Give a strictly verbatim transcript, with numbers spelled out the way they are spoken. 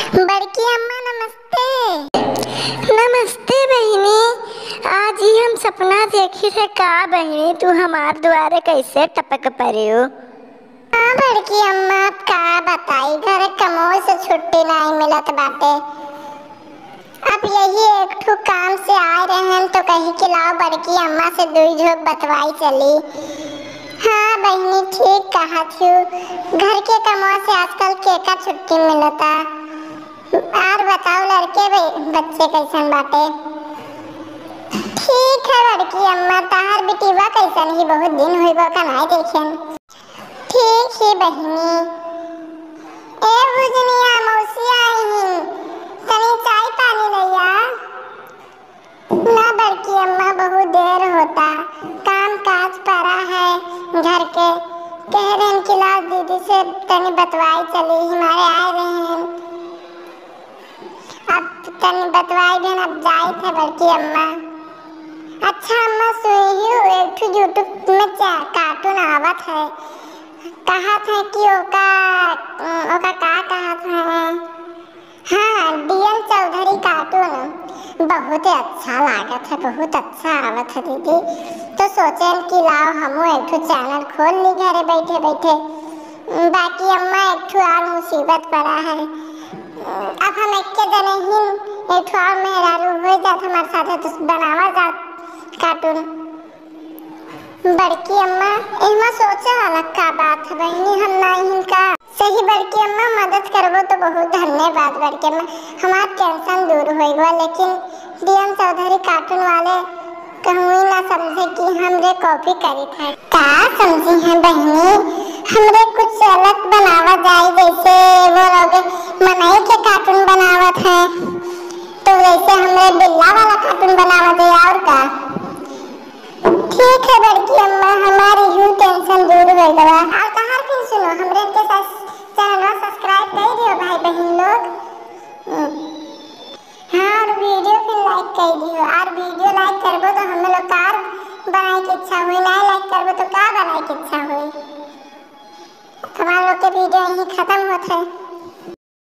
बड़की अम्मा नमस्ते। नमस्ते बहिनी, आज ही हम सपना देखी थे का बहिनी, तू हमार दुआरे कैसे टपक पड़ियो? हाँ बड़की अम्मा, अब का बताई, घर कमो से छुट्टी नाहीं मिलत बाटे। अब यही एक ठो काम से आए रहन तो कही कि लाओ बड़की अम्मा से दुई झोंक बतवाई चली। हाँ बहिनी, ठीक कहा थी, घर के कमवा से आजकल केका छुट्टी मिलता। और बताओ लड़के बे-, बच्चे कैसन बाटे? ठीक है बड़की अम्मा, तहार बिटिवा कैसन ही, बहुत दिन हुई बा का नाई देखेन। ठीक ही बहिनी। ए भुजनिया, मौसी आई ही, तनी चाय पानी लैया। ना बड़की अम्मा, बहुत देर होता, काम काज पड़ा है घर के। कह रहे हैं कि लाओ दीदी से तनी बतवाई चली, हमारे आए रहे हैं। अब तनी बतवाई देन, अब जाइत है बड़की अम्मा। अच्छा अम्मा, सुनी हो, एक ठो YouTube में चा-, cartoon आवत है, कहत है कि ओका, ओका का कहत है, हाँ, डीएम चौधरी cartoon बहुत अच्छा लागत है, बहुत अच्छा आवत है दीदी। तो सोचेन कि लाओ हमहू एक ठो channel खोल ली घरे बैठे बैठे। बाकी अम्मा एक ठो और मुसीबत पड़ा है। अब हम एक्के जने ही एक ठो और मेहरारू हो जात हमारे साथे तो बनावा जात cartoon। बड़की अम्मा, एहमा सोचे वाला का बात है बहिनी, हम नाहीं का। सही बड़की अम्मा, मदद करबो तो बहुत धन्यवाद बड़की अम्मा, हमार tension दूर होई बा, लेकिन डीएम चौधरी cartoon वाले कहूँ ना समझे कि हमरे copy करी था। का समझी है बहिनी, हमरे कुछ अलग बनावा जाए, जैसे वो लोग मनई के cartoon बनावत है, तो वैसे हमरे बिल्ला वाला cartoon बनावा जाए, और का। ठीक है बड़की अम्मा, हमारी यू tension दूर हो गवा। और तहार फिर सुनो, हमरे के साथ channel subscribe कर दियो भाई बहन लोग। हम्म। हाँ, और video फिर like कर दियो। और video like करबो तो हमें लोग कार बनाए के इच्छा हुई, नहीं like करबो तो का बनाए के इच्छा हुई? हमारे लोग के video यहीं खत्म होत है।